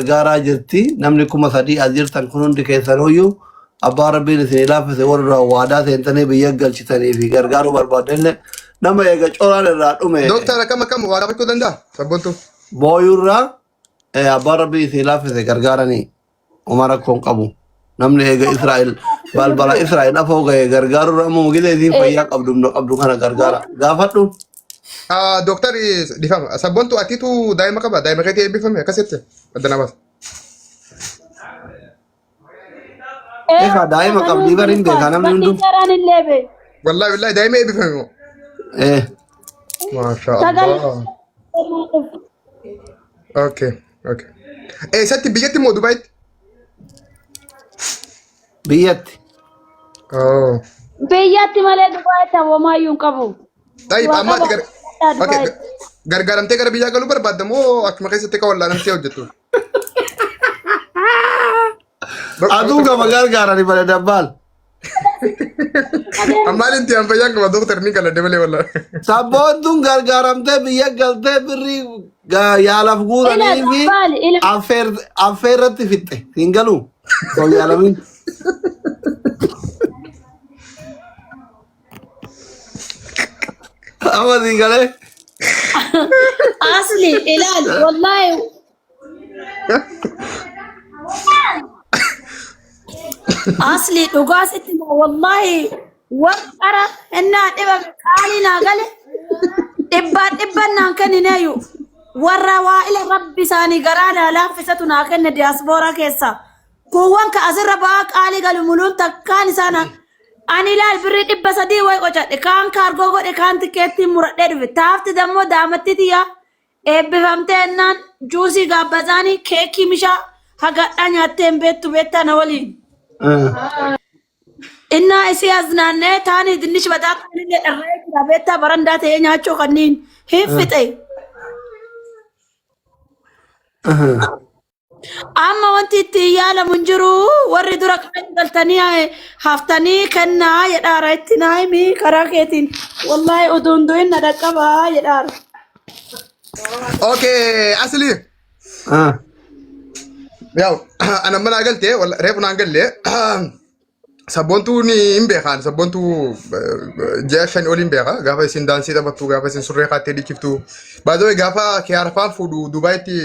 Gargaaraa jirti. Namni 3000 as jirtan kun hundi keessanuyyuu abbaa rabbiin isinii laaffise warra duraan waadaa seentanii biyya galchitanii fi gargaaruu barbaaddanillee nama eega coraan irraa dhume Dooktar akkam akkam waa gaafachuu danda'a? Sabboontuu. booyurraa abbaan rabbii isinii laaffise gargaaranii uma rakkoo hin qabu. Namni eega Israa'el balbala Israa'el afoo ga'e gargaarurra ammoo gidee isiin fayyaa qabdu humna qabdu kana gargaara. Gaafadhu. Dooktar dhifama. Sabboontuu atiitu daa'ima qaba. Daa'ima keetii eebbifame akkasitti. Adda na baasa. Eegaa daa'ima qabdii bari hin beekaa namni hunduu. Barsiisaraan illee bee. Wallaahi billaahi daa'ima eebbifame moo? Eh. Maasha Sagalee. Allah. Okay, okay. Eessatti biyyatti moo Dubaayitti? Biyyatti. Oh. Biyyatti malee Dubaayitti hawwamaayyuu hin qabu. Tayyib Waa amma ati qaba. gar okay, Dubaayitti. gargaaramtee gara biyyaa galuu barbaadda moo achuma keessatti akka wallaanamtee hojjettu? Aduu gama gargaarani bale dabbaal. Ammaan inti an fayyaan qaba dooktar ni galadhe malee wallaa. Sabboontuun gargaaramtee biyya galtee birrii yaalaaf Ila guuranii fi dabbaal ila. affeerratti fixxe. Hin galuu. Osoo hin yaalamin. Amma siin galee. Asli ilaal wallahi asli dhugaa sitti hima wallahi warqara innaa dhibame qaalii naa gale dhibbaan dhibban naan kennineeyu warra waa'ila rabbi isaanii garaa naa laaffisatu naa kenne diyaaspooraa keessaa kuuwwan ka asirra ba'aa qaalii galu muluun takkaan isaan Ani ilaal birrii 300 wayi qocadhe kaan kaargoo godhe kaan tikeettiin muradhee dhufe taafti dammoo daamattii tiyyaa eebbifamtee ennaan juusii gaabbazaanii keekii mishaa hagadhaa nyaattee hin beektu beektaa na waliin. Innaa isii as naanna'ee taanii dinnish badaa kaanillee dharra'ee jira beektaa barandaa ta'ee nyaachuu kanniin hin fixe. Amma wanti ittiin yaalamu hin jiru. Warri dura kaan galtanii haftanii kennaa jedhaara itti naa himi karaa keetiin. Wallaahi utuun du'in na dhaqqabaa jedhaara. Okay, asli. Yaw, ana mana galte, reefu naan galle. Sabboontuu ni hin beekaan sabboontuu ji'a 5 oliin beeka gaafa isin daansii taphattu gaafa isin surree kaattee dhichiftu baay'ee gaafa kiyaarfaan fuudhu Dubaayitti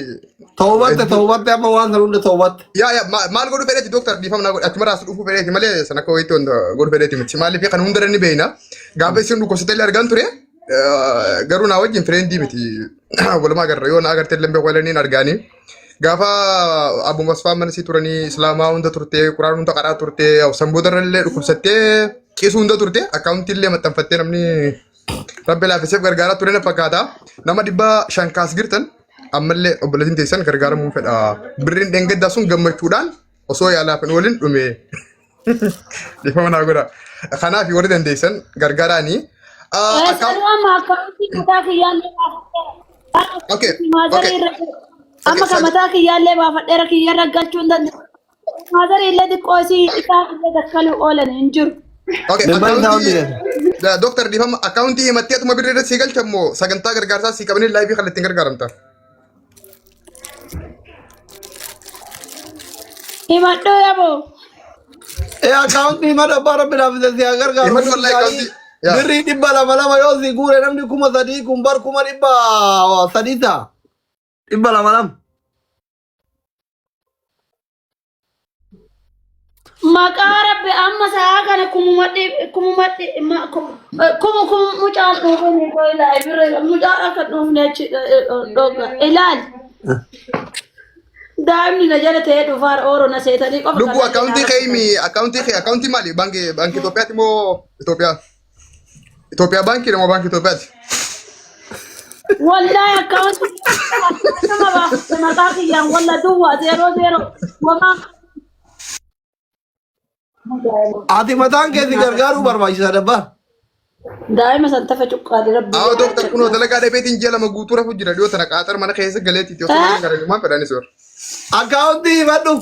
Toobatte toobatte amma waan sana hunda toobatte. yaa yaa maal godhu fedheeti dooktar dhiifama naa godhi achuma raas dhufuu fedheeti malee sana akka wayiitti wanta godhu fedheeti miti maaliif kan hunda ni beekna gaafa isin dhukkubsatee illee argaan ture garuu naa wajjin fireendii miti walumaa agarra yoo na agarte illee beeku walanii argaanii. Gaafa Abu Masfaan mana sii turanii Islaamaa hunda turtee Quraan hunda qaraa turtee san boodarra illee dhukkubsattee ciisuu hunda turte akkaawuntii illee maxxanfattee namni rabbi laaffiseef gargaaraa ture na fakkaata. Nama 500 kaas jirtan ammallee obboleettiin teessan gargaaramuu fedha. Birriin dheengaddaa sun gammachuudhaan osoo yaalaaf hin oolin dhume. Dhiifama naa godha. Kanaaf warri dandeessan gargaaraanii. Sanuu amma akkaawuntii mataa kiyyaallee baafadheera. Okay. Maazarii irra jira. Amma kan mataa kiyyaallee baafadheera kiyyarra galchuu hin danda'u. Maazarii illee xiqqoo isii isaa illee dakkaluu oolan hin jiru. Okay, Membarii isaa hundi akkaawuntii keessa. Dooktar dhiifama akkaawuntii himattee atuma birrii irra sii galcha immoo sagantaa gargaarsaa sii qabanii laayivii kan ittiin gargaaramta. Himadhuu yaboo. Ee akkaawuntii himadhu abbaa rabbi laafise si haa gargaaru. Himadhu wallahi akkaawuntii. Yaa. Birrii 200 lama yoo si guure namni 3000 kun bar 300,000 ta'a. 200 lama. Maqaa rabbi amma sa'aa kana kumuma kumuma kumu kumu mucaan dhuufanii koo ilaali bira mucaan akka dhuufne achi dhoga ilaali. Daa'imni na jala ta'ee dhufaar ooro na seetanii qofa Lubbuu kan akkaawuntii kee himi akkaawuntii kee akkaawuntii maali baankii baankii Itoophiyaati moo Itoophiyaa Itoophiyaa baankii moo baankii Itoophiyaati? Wallahi akkaawuntii nama baafte maqaa kiyyaan walla duwwaa 0 0 wamaa. Ati mataan kee si gargaaruu barbaachisa dabbaa. Daa'ima san tafa cuqqaali rabbi. Haa dooktar kunoo dalagaa dhabeetiin ji'a 2 guutuu rafu jira dhiyoo tana qaaxar mana keessa galeetti osoo mana garagarumaan fedhanis war. Akkaawuntii himadhu.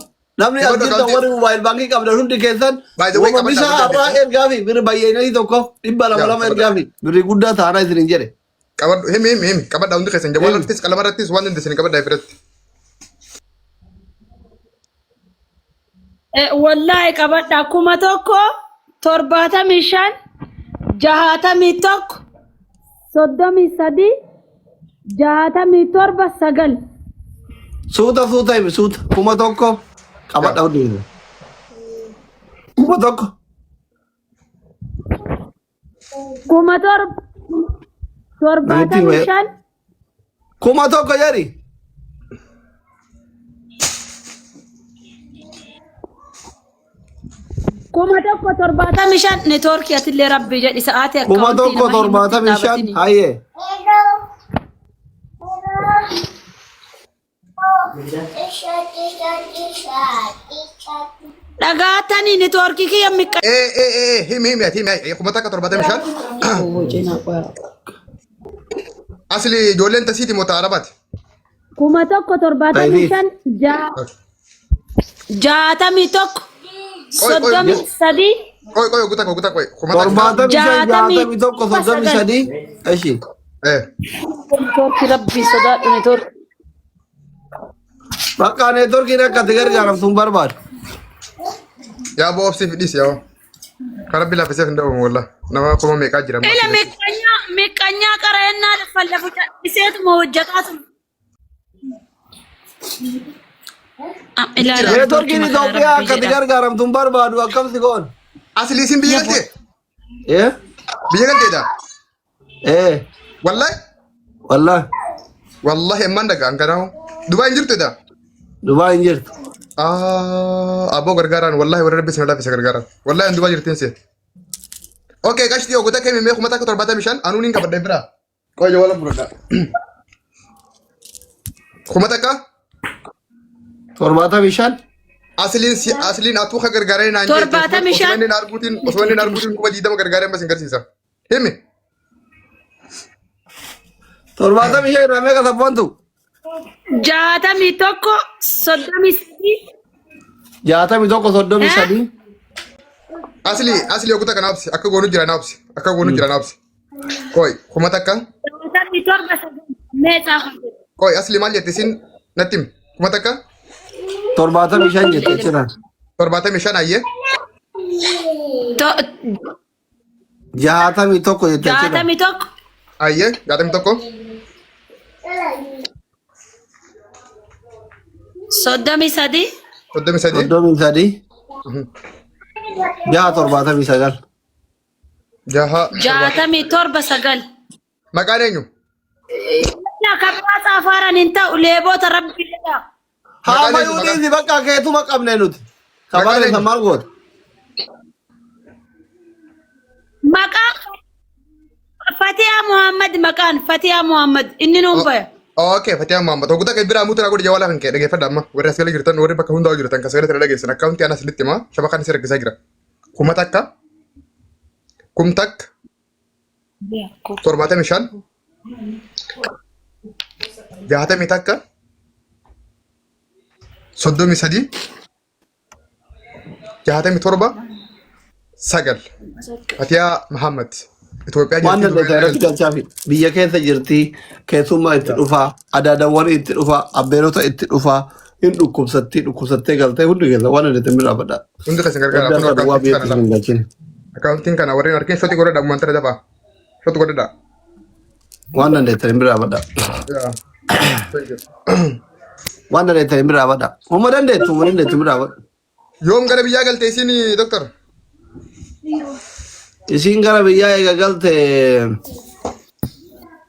Namni as Himadhu jirtan akkaawuntii. warri moobaayil baankii qabdan hundi keessan By the way wama qabadhaa bishaa warri har'aa dandeessan. ergaafi birri bayyeenanii tokko 200 Yaa lama qabadhaa. ergaafi birri guddaa taanaa isinin jedhe. Qabadhu himi himi himi qabadhaa hundi keessan jawwaala Himi. irrattis qalama irrattis waan dandeessan qabadhaa biratti. Wallaahi qabadha 1075 61 33 67 9. Suuta suuta himi suuta. 1000 qabadha hundi. 1000. 7,000 75. 1000 jedhi. 1075 networkii atillee rabbi jedhi sa'aatii Kuma akkaawuntii tokko nama himutti torbaatamii shan dhaabatini. hayyee. Dhagaatanii networkii kiyya miqqa. Ee ee ee himi himi ati himi 1075. Asli ijoolleen tasiiti moo ta'a Arabaati? 1075 61 Qoy qoy 33 qoy qoy oguta oguta qoy 1000. 75 60 61 33. Eshi. Ee Networkii rabbii sodaadhu networkii. Bakka networkiin akka ati gargaaramtu hin barbaadu. Yaa boo obsiif dhiisi yaa. Kan rabbi laaffisee hin dhabamu wallah. Nama kuma meeqaa jira amma Ila asii gadi. miqqanyaa miqqanyaa qara'ennaa lafa calliseetuma hojjetaa ture. Ni Ilaala jira. networkii Networkiin makana Itoophiyaa rabbii akka ati jedha. gargaaramtu hin barbaadu akkam si goon? Asli isin biyya galtee? Eh? Biyya galteedha? Eh. Wallahi Wallahi. wallahi ammaan dhagaa an kanaahu. Dubaay hin jirtudha? Dubaay hin jirtu. Ah, aboo gargaaraan wallahi warra rabbi isin laaffise gargaaraan. Wallahi an Dubaay jirtiin see. Okay, qashtii oggota kee mee 1075 anuun hin qabadhe biraa. Qoy jawala fudhadha. 1000 75. Asliin si asliin atuu ka gargaaree naan jeete 75. osuma inni arguutiin 20,000 gargaaree ammas hin garsiisa. Himi. 75 irraa meeqa sabboontu? 61 33. 61 33. Asli asli oggota kana obsi akka goonu jira na obsi akka goonu jira na obsi. Qoy 1000 67 9 meeqaa qoy asli maal jette isin natti himi 1000 75 jette jechuudha. 75 ayyee. 61 jette jechuudha. 61. Ayyee 61. 33. 33. 33. 6 79. Jaha. 67 9. Maqaan eenyu? Kabraa saafaaran hin ta'u leeboota rabbi jedha. Haa Maqaan eenyu? mayuu Maqaan dhiisi bakka keetuma qabne nuti. Maqaan Kabarreessa eenyu? maal goota? Maqaan Fatiyaa Muhammad, maqaan Fatiyaa Muhammad inni nuun baya. Okay, Fatiyaa Muhammad. Hogguta kan biraa mutu godhi jawala kan kee dhageeffadha amma. Warri as gala jirtan, warri bakka hundaa jirtan kan sagalee tana dhageessan akkaawuntii ana asinitti hima. Shabakaan isin rakkisaa jira. 1000 1000 75 61 33 67 9 Fatiyaa Muhammad. Itoophiyaa Waan jirti. dandeessa irratti galchaafi. Biyya keessa jirti, keessummaa itti dhufaa, adaadawwan itti dhufaa, abbeerota itti dhufaa, hin dhukkubsatti, dhukkubsattee galtee hundi keessa waan dandeette bira dhaabbadha. Hundi keessan gargaara. Rabbi Kun harka duwwaa akkaawuntii biyyatti kana isin hin galchine. Akkaawuntiin kana warreen harkeen shotii godhadha uummata dafaa. Shotii godhadha. Waan dandeettan bira dhaabbadha. Yeah. Thank you. Waan dandeettan bira dhaabbadha. Humna dandeettu, humna dandeettu bira dhaabbadha. Yoom gara biyyaa galte isin doktor? Isiin gara biyyaa eega galte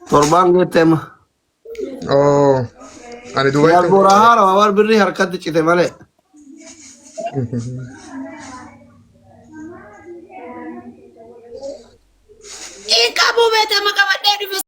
torbaan geette amma. Oh. Ani Dubaay. Yaalboora haarawa waan birrii harkatti cite malee. Hin qabu beekama qabadhee dhufe.